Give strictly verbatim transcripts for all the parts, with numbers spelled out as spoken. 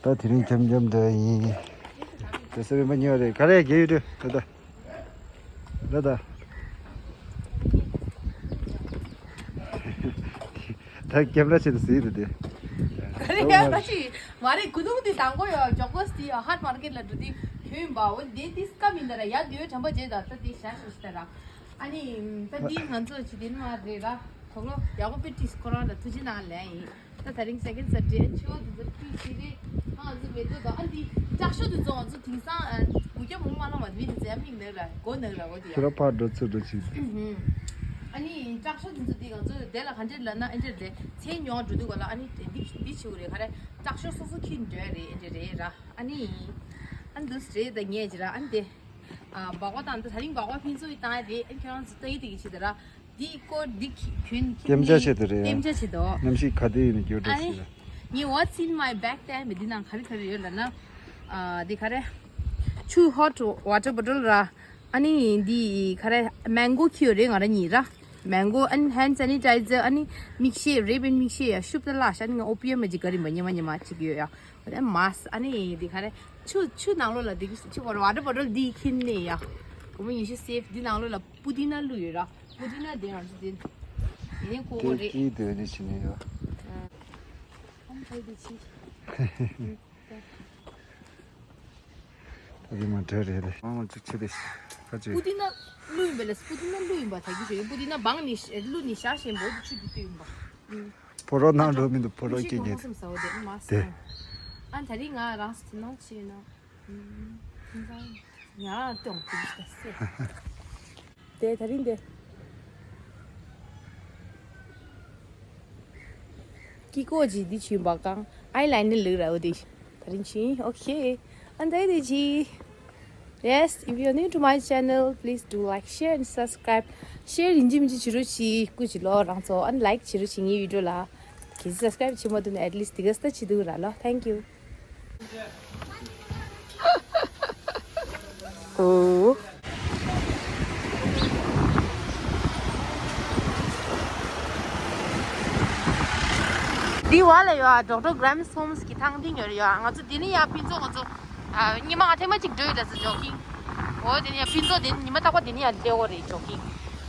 ད་དེ་རིང་འཁྱམ་འཁྱམ་འདྲ་ཡིན། དེ་སེ་རིམ་པ་ཉོ་རེད། ག་རེ་རྒྱལ་ཡོད་དུ་ད་ད། ད་ད། ད་ཀེམ་ར་ཆེད་དུ་ཟིན་དུ་དེ། ག་རེ་ཡ་ད་ཅི་མ་རེད། གུ་དུང་དེ་དང་པོ་ཡོད་ཇོག་གོས་དེ་ཧཊ་མར་ཀེཊ་ལ་འགྲོ་དེ་གྱོན་པའོ་དེ་དེ་སྐམ་ཡིན་ད་ར་ཡ་དེ་བས་དྲན་པ་བརྗེད་ད་ད་དེ་ཞག་ཞུ་ཤི་ད་ར། ཨ་ནི་ད་དེ་ང་ཚོ་ཅི་དེ་ནི་མ་རེད་ར། དོག་ལོ་ཡག་པོ་པི་ཏིས་ཁོ་རང་ལ་ཐུགས་རྗེ་གནང་ལན་ཡིན། ད་ད་རིང་སེ་ཀེན་ཌ་སེ་ཊར་ཌེ་ཨན་ཆོ་དེ་ཚོ་ཕི་སི་རེ་ང་ཚོ་མེད་དོ་དང་ཨ་འདི་ཀྲག་ཤོ་དེ་ཚོ་ང་ཚོ་དེང་སང་ཨ་དགུ་རྒྱ་མོ་མ་ལང་བ་མི་དེ་ཚོ་ཡང་མིག་ནག་ར་མགོ་ནག་ར་འོ་དེ་ཁྱོད་ར་ཡང་ཕར་འགྲོ་ཚུར་འགྲོ་ཅིག་ཨ་ནི་ཀྲག་ཤོ་དེ་ཚོ་དེ་ང་ཚོ་དེ་ལ་ག་འདྲས་ལབ་ན་ཨེ་འདྲས་རེད། ཚེ་ཉོ་འགྲོ་དུས་ག་ལ་ཨ་ནི་འདི་འདི་བྱེད་དགོས་རེད། ག་རེ་ཀྲག་ཤོ་སོ་སོ་ཁྱེར་འགྲོ་ཡ་རེད། ཨེ་འདྲས་རེད་ར། ཨ་ནི་ཨ་འདུ་རེད་ད་ངས་ཅི་ར་ཨ་ནི་དེ་ཨ་སྦག་སྦག་དང་ད་ད་རིང་སྦག་སྦག་ཕན་ཚུན་བཏང་ཡ་རེད། ཨ་ཁྱོད་རང་ཚོ་ལྟ་ཡི་དེ་གི་ཆེད་དུ་ར། འདི་སྐོར་འདི་གི་གྱོན་གྱིན་སྟེམ་ཆ་ནི་བྱེད་དུ་རེད། སྟེམ་ཆ་བྱེད་དོ། གནམ་གཤིས་ག་དུས་ཡིན་ན་འགྱུར་འགྲོ་ཨ་ནི་སྲིད་ལ། ངས་What's in my bag ལྟ་མི་འདི་ནང་ག་རེ་ག་རེ་ཡོད་ལབ་ན། ཨ་འདི་ག་རེ། ཆུ་ཧོཊ་ཝ་ཊར་བོ་ཊལ་ར། ཨ་ནི་འདི་ག་རེ་མེང་གོ་ཁྱེར་ཡོད་རེད་ང་རང་གཉིས་ར། མེང་གོ་ཨ་ནི་ཧེན་ཌ་སེ་ནི་ཊའི་ཛར་ཨ་ནི་མིག་ཤེལ་རེ་བན་མིག་ཤེལ་ཡ་ཤུབ་ཏ་ལ་ཤ་ནི་ང་ཨོ་པི་ཡམ་མ་ཅིག་ག་རེ་མ་ཉི་མ་ཉི་མ་ཅིག་ཡོད་ཡ། ཨ་ནི་མཱསྐ་ཨ་ནི་འདི་ག་རེ་ཆུ་ཆུ་ནང་ལོགས་ལ་འདི་གི་ཆུ་ཝ་ཊར་བོ་ཊལ་འདི་ཁྱེར་ནས་ཡ། སྒོར་མོ་ཉི་ཤུ་སེབ། འདི་ནང་ལོགས་ལ་པུ་ཏི་ན་བླུགས་ཡོད་ར། པུ་ཏི་ན་དེ་ང་ཚོ་དེ་ཡིན་ཁོ་དེ་རེད། ཀྱིས་དེ་ནི་ཕྱི་ནས་ཡོད། ཨ་ཨམ་ཕའི་དེ་ཕྱི། ད་དེ་མ་འདྲ་རེད་རེད། ང་ཚོ་ཆེ་དེ་ཁ་ཅིག་པུ་ཏི་ན་བླུགས་ཡིན་པ་ལས་པུ་ཏི་ན་བླུགས་ཡིན་པ་ད་གི་ཞོ་པུ་ཏི་ན་བང་ནི་བླུགས་ནི་ཤ་ཞེན་པོ་དེ་ཆུ་དེ་བཏུས་ཡིན་པ། ཕོ་རོག་ནང་འགྲོ་མི་འདུག་ཕོ་རོག་སྐྱེ་རྒྱུ་དེ། དེ། ཨ་ད་རིང་ང་རང་སུ་ནང་ཆེ་ན། ང་རང་སྟོང་དེ་ཞིག་ད་སེ། དེ་ད་རིང་དེ། ཀི་ཀོ་ཇི་འདི་ཆུན་པ་གང་ཨའི་ལའི་ནར་ལུག་ར་འོ་དེ། ད་རིང་ཆུན་ཨོ་ཁེ། ཨན་དེ་དེ་ཇི། Yes, if you're new to my channel, please do like, share and subscribe. ཤེར་ཡིན་གཅིག་མིན་གཅིག་བྱེད་རོགས་གྱིས། སྐུ་མཁྱེན་ལོ་རང་ཚོ། ཨན་ལའིཀ་བྱེད་རོགས་གྱིས་ངའི་བི་ཌི་ཡོ་ལ། གལ་སྲིད་སབ་སི་ཀ་རའིབ་བྱེད་མ་ཐུབ་ན་at least དེ་ག་ས་བྱེད་འདུག་ར་ལོ། Thank you. ཨོ། འདི་བ་ལ་ཡོད་ཨ། ཌོག་ཊར་གྷི་རེམ་སི་ཧོམ་སི་གི་ཐང་སྟེང་ཡོད་རེད་ཡ། ང་ཚོ་འདི་ནས་ཡར་ཕུན་ཚོགས་ང་ཚོ། ཨ། ཉི་མ་ཐེངས་མ་གཅིག་འགྲོ་ཡི་ད་ཟེར་ཇོག་གིང་། འོ་དེ་ནས་ཕུན་ཚོགས་དེ་ཉི་མ་རྟག་པར་དེ་ནས་ཡར་སླེབས་ཀྱི་རེད་ཇོག་གིང་།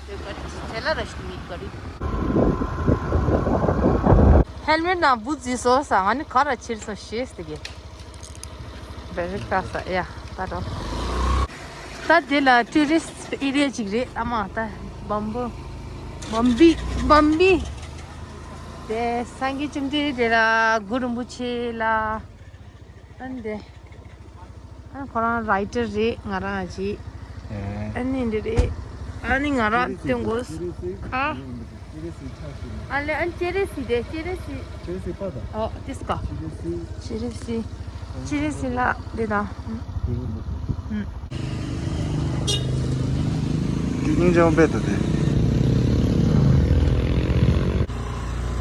དེ་ག་རེ་དེ་ལ་ར་ཞིག་མི་ག་རེ། ཧེལ་མེཊ་ནང་བུ་ཛི་སོ་ས་ང་ནི་ག་ར་ཕྱིར་སོང་ཞེས་དེ་གི། བེ་རི་ཁ་ས་ཡ་ད་རོ། ད་དེ་ལ་ཊུ་རི་སི་ཊི་ཨེ་རི་ཡ་ཅིག་རེད། ཨ་མ་ད་བམ་བུ། བམ་བི། བམ་བི། དེ་སངས་རྒྱས་བཅོམ་ལྡན་འདས་དེ་ལ་གུ་རུ་རིན་པོ་ཆེ་ལ། ཨ་ནི་དེ། ཨ་ཁོ་རང་རའི་ཊར་རེད། ང་རང་ཨ་ཅེ། ཨ་ནི་འདི་རེད། ཨ་ནི་ང་རང་སྟོན་དགོས། ཨ། ཨ་ལེ་ཨ་ནི་ཅེ་རེ་སི་དེ་ཅེ་རེ་སི། ཨོ་དིས་ཀ་ཅེ་རེ་སི། ཅེ་རེ་སི་ལ་དེ་དང་།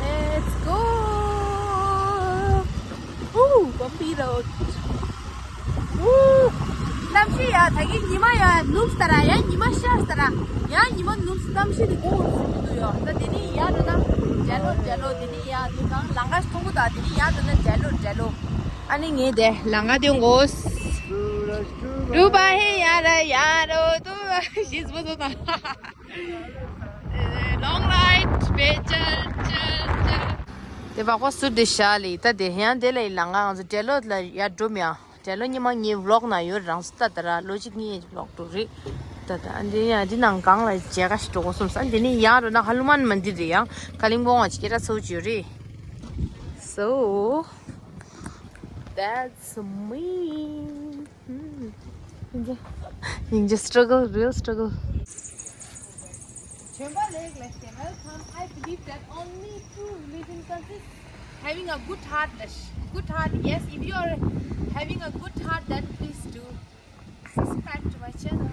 Let's go. Ooh, bumpy road. Ooh. གནམ་གཤིས་ཡ་ད་གིན་ཉི་མ་ཡ་ནུབ་སྟ་ར། ཡ་ཉི་མ་ཤར་སྟ་ར། ཡ་ཉི་མ་ནུབ་གནམ་གཤིས་དེ་གོང་རུ་སུ་འདུག་ཡོ། ད་དེ་ནི་ཡ་འགྲོ་ན་འཇལ་ལོ་འཇལ་ལོ། དེ་ནི་ཡ་དུ་གང་ལང་ཀ་མཐོང་གི་ད། དེ་ནི་ཡ་འགྲོ་ན་འཇལ་ལོ་འཇལ་ལོ། ཨ་ནི་ངས་དེ་ལང་ཀ་དེ་ངོས། རུ་བ་ཧེ་ཡ་ར་ཡ་རོ་དུ་ཞིག་བཟོ་བཟོ་དང་། Long ride, བེ་ཅལ་ཅལ་ཅལ། དེ་བག་པ་སུ་དེ་ཤ་ལི་ད་དེ་ཡང་དེ་ལ་ཡི་ལང་ང་ང་ཚོ་འབྲེལ་ལོ་ལ་ཡར་འགྲོ་མི་ཡང་འབྲེལ་ལོ་ཉི་མ་ངའི་ཝི་ལོག་ན་ཡོད། རང་སུ་ད་ད་ར་ལོ་གཅིག་གཉིས་ཝི་ལོག་འགྲོ་རེད། ད་ད་ཨ་འདི་ཡང་འདི་ནང་གང་ལ་མཇལ་ཁ་ཞིག་འགྲོ་གོ་སོང་ས། འདི་ནི་ཡང་རོ་ན་ཧ་ལུ་མན་མན་དི་རེད། ཡང་ཀ་ལིང་པོང་ང་ཅིག་སྐད་གྲགས་ཚ་བོ་ཅིག་ཡོད་རེད། So that's me. ཡིན་གྱི། ཡིན་གྱི། Struggle, real struggle. Chemba Lake, like, welcome. I believe that only true religion consists having a good heart. Good heart, yes. If you are having a good heart, then please do subscribe to my channel.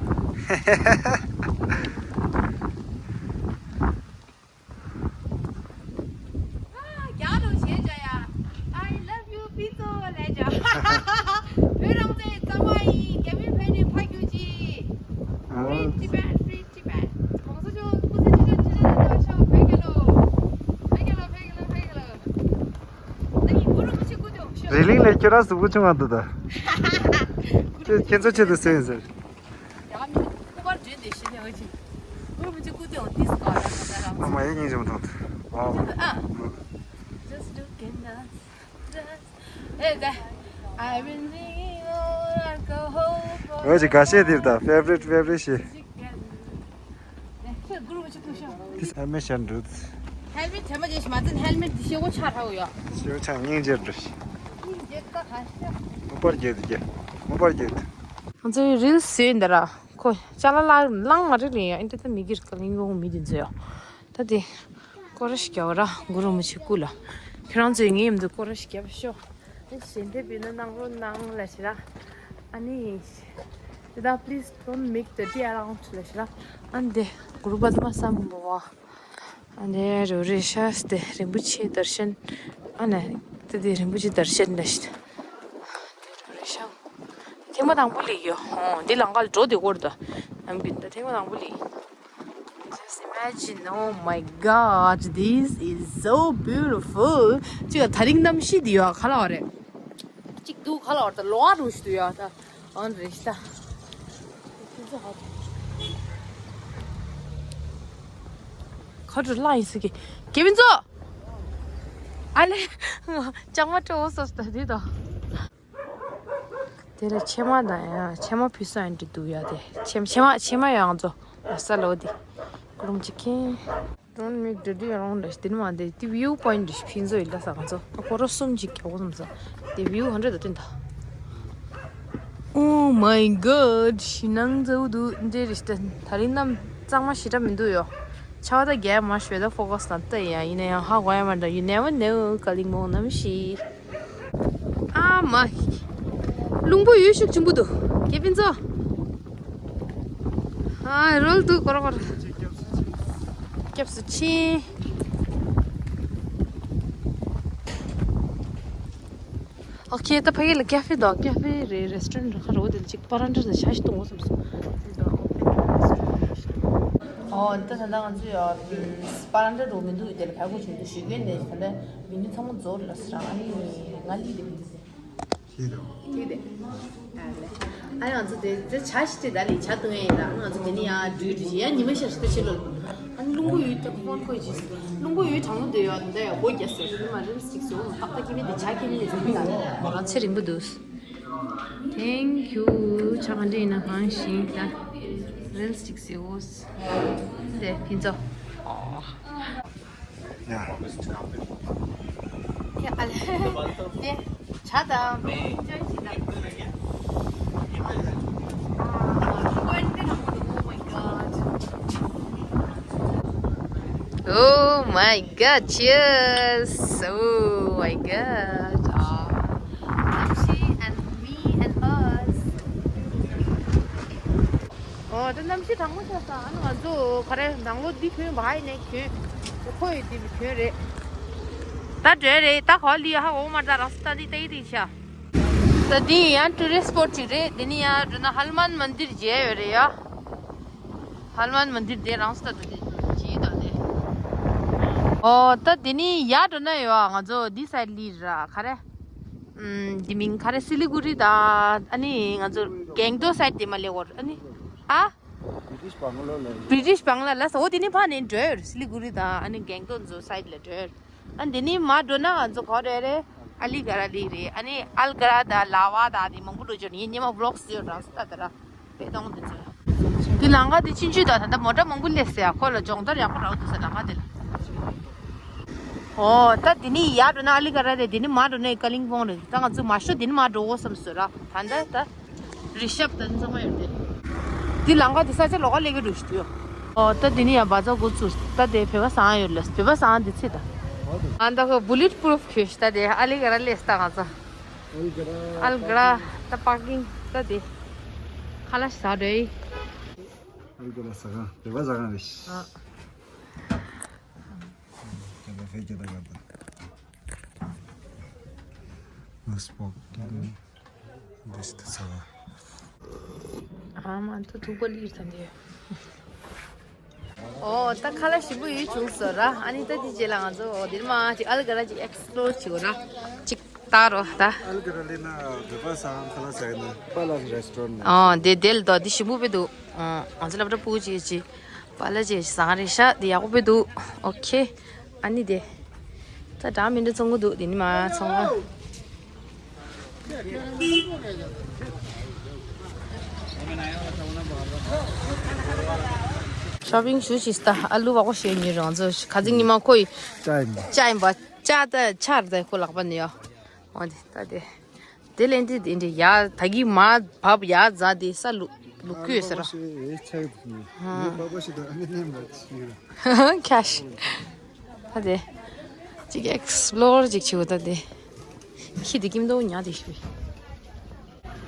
རྒྱ་རུ་ཞེས་བྱ་ཡ། I love you ཕུན་ཚོགས་ལས་བྱ། བོད་རང་བཙན་གཙང་མ་ཡིན། རྒྱ་མི་ཕན་ནི་ཕ་རྒྱུད་ཀྱི། Free Tibet, Free Tibet. གོང་ས་མཆོག་སྐུ་ཚེ་ཁྲི་ལོ་ཁྲི་ལོ་བརྟན་པར་ཤོག་བོད་རྒྱལ་ལོ། བོད་རྒྱལ་ལོ། བོད་རྒྱལ་ལོ། བོད་རྒྱལ་ལོ། ད་ཡིན་གུ་རུ་མི་ཆེ་སྐུ་མདུན་ཤོག་རི་ལིང་ ཁྱེད་རང་གཟུགས་པོ་ཆུང་བ་འདུག་ད། ཁྱེད་ཁྱེད་ཚོ་ཆེད་དུ་སེ་ཡིན་ཟེར། ཡང་མི་སྐུ་པར་བརྗོད་དེ་ཤི་ནས་འོ་ཅི། ཀུ་རུ་མི་ཅི་སྐུ་དེ་འོ་ཏིས་ག་ར་ཁ་ད་རང་ཨ་མ་ཡེ་སྙིང་རྗེ་མོ་མཐོང་ཐལ། ཨ། Just look at us. Hey, that. I've been drinking more alcohol for འོ་ཅི་ག་ཤེད་དེར་ད་ཕེ་ཝ་རིཊ་ཕེ་ཝ་རིཊ་ཤེད། ཁྱེད་ཀུ་རུ་མི་ཅི་སྐུ་ཤོག་ཧེལ་མེ་ཤན་རུད། ཧེལ་མེ་ཐེ་མ་ཇེ་ཤི་མ་ཙན་ཧེལ་མེ་དེ་ཤེ་བོ་ཆ་ཧྲ་བོ་ཡོ། ཤེ་བོ་ཆ་སྙིང་རྗེ་འགྲོ་ཤི། སྙིང་རྗེ་ཀ་ཧ་ཤ། མོ་པར་རྒྱལ་དུ་རྒྱལ། མོ་པར་རྒྱལ་དུ། ང་ཚོའི་རིལ་སི་ཡོད་འདི་ར། ཁོ་ཅ་ལག་ལ་ལང་མ་རིག་ལིང་ཡ། ཨིན་ཏེ་ད་མི་གིར་ཀ་ལིང་བོ་མི་དེ་ཚོ་ཡོ། ད་དེ་སྐོར་ར་ཞིག་རྒྱབ་ར་གུ་རུ་མི་ཆི་སྐུ་ལ། ཁྱེད་རང་ཚོས་ངའི་མཉམ་དུ་སྐོར་ར་ཞིག་རྒྱབ་ཤོག་ཨ་ཞལ་འདེབས་ཡིན་ན་གནང་རོགས་གནང་ལ་ཞེ་ར། ཨ་ནི། དེ་དག་please don't make the tea around ལ་ཞེ་ར། ཨ་ནི་དེ་གུ་རུ་པདྨ་སམ་བྷ་ཝ། ཨ་ནི་རེ་རེ་ཤ་སྟེ་རིན་པོ་ཆེ་དར་ཤན། ཨ་ནི་དེ་དེ་རིན་པོ་ཆེ་དར་ཤན་ལ་ཞེ། རེ་རེ་ཤ། ཐེངས་མ་དང་པོ་ལེགས་ཡོ། ཨོ་འདི་ལང་ཀ་ལ་འགྲོ་དེ་སྐོར་དུ། ཨམ་གི་ད་ཐེངས་མ་དང་པོ་ལེགས། Just imagine, oh my God, this is so beautiful. ཅིག་ད་རིང་གནམ་གཤིས་འདི་ཡོད་ག་ལ་བ་རེད། ཅིག་འདུག་ག་ལ་བ་རེད། ད་ལོ་ཨ་རུ་ཞིག་འདུག་ཡོད་ད། ཨོན་རེ་ཤི་ད། ཁ་དྲུ་ལ་ཡིན་སི་གི། གེ་བིན་ཚོ། ཨ་ལེ། ཅང་མ་སྤྲོ་བོ་སོ་སོ་ད་འདི་དང་། དེ་ལ་ཕྱེ་མ་དང་ཡང་ཕྱེ་མ་ཕུལ་ས་ཡང་འདྲི་འདུག་ཡ་དེ། ཕྱེ་ཕྱེ་མ་ཕྱེ་མ་ཡང་ཚོ་ལ་ས་ལོ་དེ། ཀུ་རུམ་ཅིག་ཁེན། Don't make the deer around us. དེ་ནི་མ་དེ་དེ་view point འདྲི་ཕིན་ཚོ་ཡིན་ལ་ས་ང་ཚོ་ད་ཁོ་རོ་གསུམ་ཅིག་རྒྱག་གོ་སམ་ས། དེ་view hundred དང་བསྟན་ད། Oh my God, ཞི་ནང་ཛའུ་དུ་འདྲེ་རི་སྟན་ད་རིང་གནམ་གཙང་མ་ཞེ་དྲག་མི་འདུག་ཡོ། ཆར་པ་ད་རྒྱག་མ་ཤོད་ད་focus ན་ལྟ་ཡ་ཡིན་ན་ཡང་ཧ་གོ་ཡ་མ་འདྲ། You never know, ཀ་ལིང་མོང་གནམ་གཤིས། ཨ་མ། རླུང་བུ་ཡོད་ཤུགས་ཆེན་པོ་འདུག་གེ་ཕིན་ཚོ། ཨ་རོལ་འདུག་གོ་ར་གོ་ར། སྐྱབས་སུ་མཆི། ཨོ་ཁེ་ད་ཕ་གི་ལ་ཀེ་ཧྥེ་འདུག་ཀེ་ཧྥེ་རེད། རེ་སི་ཊོ་རན་ཊི་ར་ཁ་རོ་དེ་ལ་ཅིག་པ་རན་ཊར་དང་ཆ་ཞིག་གཏོང་བསམ་སོང་། ཨོ་ད་ད་ང་ཚོ་ཡ་པ་རན་ཊར་འགྲོ་མི་འདུག་དེ་ལ་ཁ་ཁོ་ཆུང་དུ་ཞུ་གི་ནས་ད་ལྟ་མི་ནི་ཚང་མ་རྫོགས་རེད་ལ་ཟེར། ཨ་ནི་ང་ལི་དེ་མི་འདུག་ཤེས་དང་། ཤེས་དེ། ཨ་ལེ། ཨ་ང་ཚོ་དེ་དེ་ཇ་ཞིག་དེ་ད་ལི་ཇ་བཏུང་ཡ་ཡིན་ད། ཨ་ང་ཚོ་དེ་ནི་ཡ་འགྲུལ་འགྲུལ་ཡ་ཉི་མ་ཤར་ཞིག་ད་ཕྱི་ལོགས། ཨ་ནི་རླུང་བུ་ཡོད་ད་ཕོན་ཁོ་ཅིག་རླུང་བུ་ཡོད་གྲང་མོ་དེ་ཡོད་ད་ཡ་སྒོ་རྒྱག་ཟེར་ནི་མ་རིམ་སྟིག་སོ་ཏག་ཏག་ཁྱི་མི་དེ་ཇ་ཁྱི་མི་ནི་ཟེར་གི་ད། ང་ཚེ་རིང་པོ་འདུག Thank you. ཇ་ག་འདྲ་ཡིན་ན་གང་ཞིག་ད། རིམ་སྟིག་སོ། དེ་ཕིན་ཚོ། ཡ། ཡ་ཨ་ལེ། དེ་ཇ་དང་ཅོན་ཅི་དང་། Oh my God. Oh my God, cheers. Oh my God. Ah, Namshi and me and us. ཨོ་ད་གནམ་གཤིས་གྲང་མོ་ཆགས་སོང་། ཨ་ནི་ང་ཚོ་ག་རེ་ནང་ལོགས་འདི་གྱོན་བ་ཡིན་ནས་གྱོན། ཁོ་ཡི་འདི་གྱོན་རེད། ད་འགྲོ་རེད། ད་ག་ལི་ཧ་འོ་མ་ད་རང་སུ་ད་འདི་ཏེ་ཏི་ཤ། ད་འདི་ཡང་ཊུ་རི་སི་སི་པོ་ཊི་ཅིག་རེད། འདི་ནི་ཡང་འགྲོ་ན་ཧ་ནུ་མན་མན་དིར་མཇལ་ཡོད་རེད་ཡ། ཧ་ནུ་མན་མན་དིར་དེ་རང་སུ་ད་འདི་ཅི་ད་དེ། ཨོ་ད་འདི་ནི་ཡ་འགྲོ་ན་ཡོད་ཨ། ང་ཚོ་འདི་སའི་ཌི་ལི་ར་ག་རེ། ཨམ། འདི་མིང་ག་རེ། སི་ལི་གུ་རི་དང་ཨ་ནི་ང་ཚོ་གེང་ཏོག་སའི་ཌི་དེ་མ་ལེ་གོར་ཨ་ནི། ཨ། British Bangla ལ། British Bangla ལ་ས་འོ་དེ་ནི་ཕ་ནས་འགྲོ་ཡོད། སི་ལི་གུ་རི་དང་ཨ་ནི་གེང་ཏོག་ཚོ་སའི་ཌི་ལ་འགྲོ་ཡོད། ཨ་དེ་ནི་མ་འགྲོ་ན་ང་ཚོ་ག་རེ་རེད། ཨ་ལི་ག་ར་ལི་རེད། ཨ་ནི་ཨལ་ག་ར་དང་ལ་བ་དང་དེ་མང་པོ་འགྲོ་ཆོག་ནི་ཉི་མ་ཝི་ལོག་བཟོས་ཡོད་རང་ས་ད་ད་ར། པེ་ཏོང་དེ་ཚོ། དེ་ལང་ཀ་དེ་ཆུང་ཆུང་དང་ད་ལྟ་མོ་ཊ་མང་པོ་སླེབས་ཟེར་ཡ། ཁོ་ལ་སྦྱོང་བརྡར་ཡག་པོ་རག་འདུག་ཟེར་ལང་ཀ་དེ་ལ། ཨོ་ད་དེ་ནི་ཡར་འགྲོ་ན་ཨ་ལི་ག་ར་རེད། དེ་ནི་མར་འགྲོ་ན་ཀ་ལིང་པོང་རེད། ད་ང་ཚོ་མར་ཤོག་དེ་ནི་མར་འགྲོ་འོ་བསམ་སོང་ར། ད་ད་ད། རི་ཤབ་དང་ཚང་མ་ཡོད་དེ། འདི་ལང་ཀ་འདི་ས་ཆ་ལོགས་ཀ་སླེབས་ཀྱི་འདུག་ཞུ་དུས། ཨོ་ད་འདི་ནི་ཡང་བ་ཛ་འགོ་ཚུགས། ད་དེ་བོད་པ་ཟ་ཁང་ཡོད་ལ། བོད་པ་ཟ་ཁང་འདི་ཚེ་ད། ཨ་ད་ཁོ་བུ་ལེཊ་པུ་རུཕ་གྱོན་ཤག་ད་དེ་ཨ་ལི་ག་ར་སླེབས་ད་ང་ཚོ། ཨལ་ག་ར་ད་པར་ཀིང་ད་དེ། ཁ་ལག་ཟ་འདོད། ཨལ་ག་ར་ཟ་ཁང་བོད་པ་ཟ་ཁང་རེད། ཨ། ཨ་མ་ཐུ་ཐུག་པ་ལིར་ཐན་དེ། ཨོ་ད་ཁ་ལག་ཞིམ་པོ་ཡོད་བྱུང་སོང་ར། ཨ་ནི་ད་དེ་རྗེས་ལ་ང་ཚོ་འོ་དེར་མ་ཅིག་ཨལ་ག་ར་ཅིག་ཨེག་སི་པོ་ལོར་བྱེད་དགོས་ར། ཅིག་ ལྟ་རོ་ད། ཨལ་ག་ར་ལི་ན་བོད་པ་ཟ་ཁང་ཁ་ལག་ཟ་ཡ་ན་པ་ལག་རེ་སི་ཊོ་རན་ནས། ཨོ་དེ་དེ་ལ་དོ་དེ་ཞིམ་པོ་དཔེ་འདུག་ཨོ་ང་ཚོ་སློབ་གྲྭ་ཕྲུ་གུ་ཅིག་ཅིག་པ་ལག་ཅིག་ཟ་ཁང་རེད་ཤག་དེ་ཡག་པོ་དཔེ་འདུག་ཨོ་ཁེ། ཨ་ནི་དེ་ད་འདྲ་མི་འདྲ་ཚོང་གི་འདུག་དེ་ནི་མ་ཚོང་ཁང་། ཤོ་པིང་ཞུ་ཞིག་ད། ཨ་ལུ་བག་བག་བཤད་ཉོས་རང་ཚོ་ཁ་ཚིག་ཉི་མ་ཁོ་ཡི་ཅ་ཡིན་པ། ཅ་ཡིན་པ་ཅ་ད་ཆར་ད་ཁོ་ལག་པ་ནས་ཡོ། འོ་དེ་ད་དེ་དེ་ལན་དེ་དེ་འདྲ་ཡ་ད་གི་མ་བབ་ཡ་ཛ་དེ་ས་ལུ་ལུ་ཀུ་ཡོད་ཟེར་ར། ཧ། ཁྱ་ཤི། ད་དེ། ཅིག་ཨེག་སི་པི་ལོར་ཅིག་བྱེད་དགོས་ད་དེ། ཁྱི་དེ་ཀིམ་དོ་ཉག་དེ་ཤི།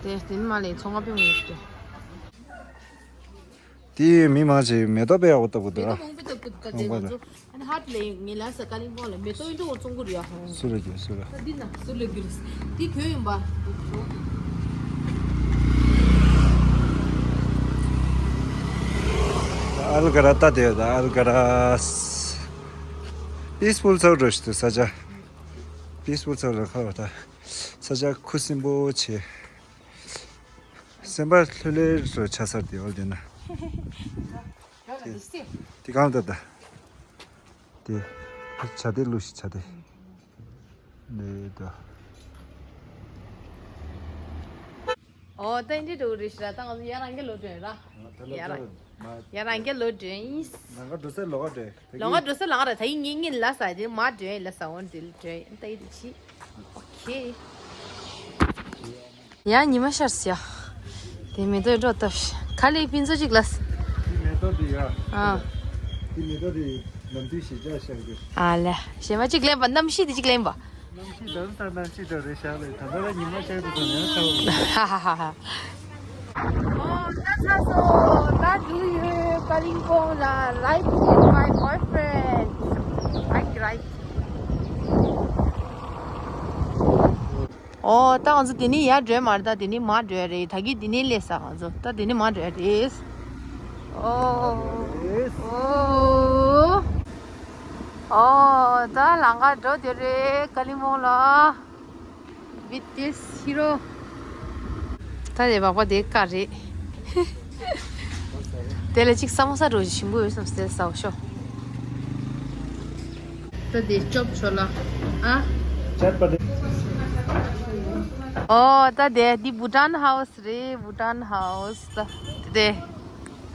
དེ་དེ་ནི་མ་ལས་ཚོང་ཁང་པའི་ངོས་དེ། དེ་མི་མང་ཆེ་མེ་ཏོག་དཔེ་ཡག་པོ་བཏབ་གི་འདུག་ཨ། མེ་ཏོག་མང་པོ་བཏབ་གི་འདུག་ད་དེ་ང་ཚོ་ཨ་ནི་ཧར་ལས་ངེད་ལ་ས་ཀ་ལིང་པོང་ལ་མེ་ཏོག་ཡིན་འགྲོ་བར་བཙོང་གི་རེད་ཡ་ཧོ། སུ་ལ་རྒྱུ་སུ་ལ། ད་འདི་ན་སུ་ལ་རྒྱུ་རེད། འདི་གྱོད་ཡིན་པ། ཨལ་ག་ར་ལྟ་དེ་ད་ཨལ་ག་ར། པིས་ཕུལ་ཚོགས་འགྲོ་ཞིག་ཏུ་ས་ཆ། པིས་ཕུལ་ཚོགས་ལ་ཁ་བ་ད། ས་ཆ་ཁུ་སིམ་པོ་ཆེ། སེམས་པ་ལྷོད་ལྷོད་རུ་ཆགས་ས་དེ་འོ་དེ་ན། དེ་གང་ལྟར་ད། དེ། བྱ་དེ་ལུས་ཤིག་བྱ་དེ། འདི་ད། ཨོ་ད་འདི་འགྲོ་རེད་ཤི་ར་ད་ང་ཚོ་ཡ་རང་གི་ལོ་དྲན་ར། ཡ་རང་། ཡ་རང་གི་ལོ་དྲན་ཡིན། ནང་ག་འགྲོ་ས་ལོག་ག་འགྲོ། ལོང་བ་འགྲོ་ས་ལང་ར་ད་ཡིན་ངེད་ངེད་ལ་ས་དེ་མ་འགྲོ་ཡིན་ལ་ས་འོན་དེ་ལ་འགྲོ་ཡིན་ད་ཡིན་དེ་ཕྱི། ཨོ་ཁེ། ཡ་ཉི་མ་ཤར་སི་ཡ། དེ་མེ་ཏོག་འགྲོ་ལྟ་ཤི་ཁ་ལས་ཕིན་ཚོ་གཅིག་ལ་ས། དེ་མེ་ཏོག་དེ་ཡ། ཨ། དེ་མེ་ཏོག་དེ་ནམ་དུས་ཞེ་ཆགས་ཤར་གི། ཨ་ལ་ཞེ་མ་གཅིག་ལེན་པ་གནམ་གཤིས་དེ་གཅིག་ལེན་པ། གནམ་གཤིས་འདམ་ས་གནམ་གཤིས་འདྲ་རེད་ཤག་ལས་ད་ལྟ་ལ་ཉི་མ་ཤར་དུས་ཙམ་ཡང་ཚ་བ་རེད། ཧ་ཧ་ཧ་ཧ། Oh, that's also that do you Kalimpong la life with my boyfriend. I cried. ཨོ་ད་ང་ཚོ་དེ་ནས་ཡར་འགྲོ་མ་རེད། ད་དེ་ནས་མར་འགྲོ་རེད། ད་གི་དེ་ནས་སླེབས་ས་ང་ཚོ་ད་དེ་ནས་མར་འགྲོ་རེད། ཨོ་ཨོ་ཨོ་ད་ལམ་ཁ་འགྲོ་དེ་རེད་ཀ་ལི་མོང་ལ། བི་ཏི་སི་ཧི་རོ། ད་དེ་བག་པ་དེ་དཀའ་རེད། དེ་ལ་གཅིག་ས་མོ་ས་འགྲོ་ཞིམ་པོ་ཡོད་བསམ་སྟེ་ཟའོ་ཤོག་ད་དེ་ཅོབ་ཆོ་ལ། ཨ། ཅད་པ་དེ། ཨོ་ད་དེ་འདི་བྷུ་ཊན་ཧའུ་སི་རེད། བྷུ་ཊན་ཧའུ་སི་ད་དེ།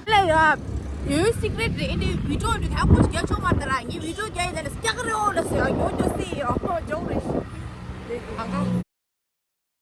ལ་ཡ། ཡོད་སི་ཀྲེ་ཊི་རེད། འདི་བི་ཌི་ཡོ་འདི་ག་པོ་རྒྱག་ཆོག་མ་རེད་ད་ར། ངས་བི་ཌི་ཡོ་རྒྱག་ཡིན་ལ་སྐྱག་རེད་འོ་ལ་ཟེར་ཡ་ཡོད་ཅོ་སི་ཡ་ཇོག་རེད་ཤི། དེ་གང་ག་